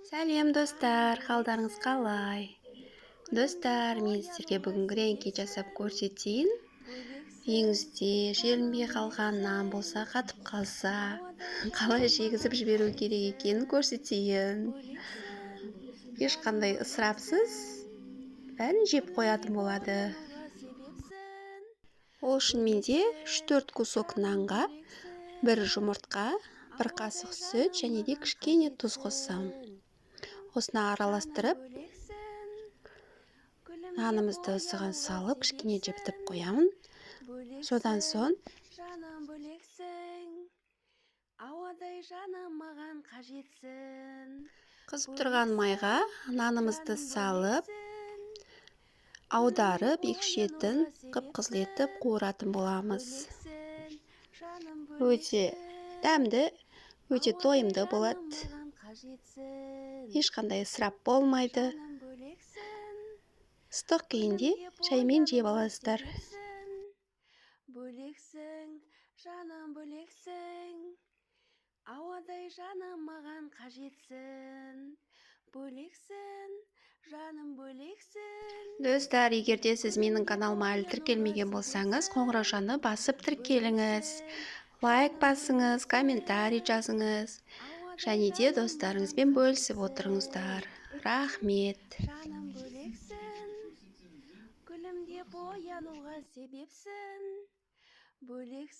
Сәлем, достар! Қалдарыңыз қалай? Достар, мен сіздерге бүгін гренки жасап көрсетейін. Үйіңізде желінбей қалған нан болса, қатып қалса, қалай жегізіп жіберу керек екенін көрсетейін. Ешқандай ысырапсыз бәрін жеп қоятын болады. Ол үшін менде 3-4 кусок нанға бір жұмыртқа, бір қасық сүт және де кішкене тұз қоссам. Осыны араластырып, нанымызды осыған салып, кішкене жібітіп қоямын. Содан соң Жаным, бөлексің, ауадай, жаным, маған қажетсің. Қызып тұрған майға нанымызды салып, аударып, екі шетін қып-қызыл етіп қуыратын боламыз. Өте дәмді, өте тойымды болады, ешқандай ысырап болмайды. Ыстық күйінде шаймен жеп аласыздар. Бөлексің, жаным, бөлексің, ауадай, жаным, маған қажетсің. Бөлексің, жаным, бөлексің. Достар, егер де сіз менің каналыма әлі тіркелмеген болсаңыз, қоңыраушаны басып тіркеліңіз, лайк басыңыз, комментарий жазыңыз және де достарыңызбен бөлісіп отырыңыздар. Рахмет! Жаным, бөлексің, күлімдеп оянуға себепсің, бөлексің.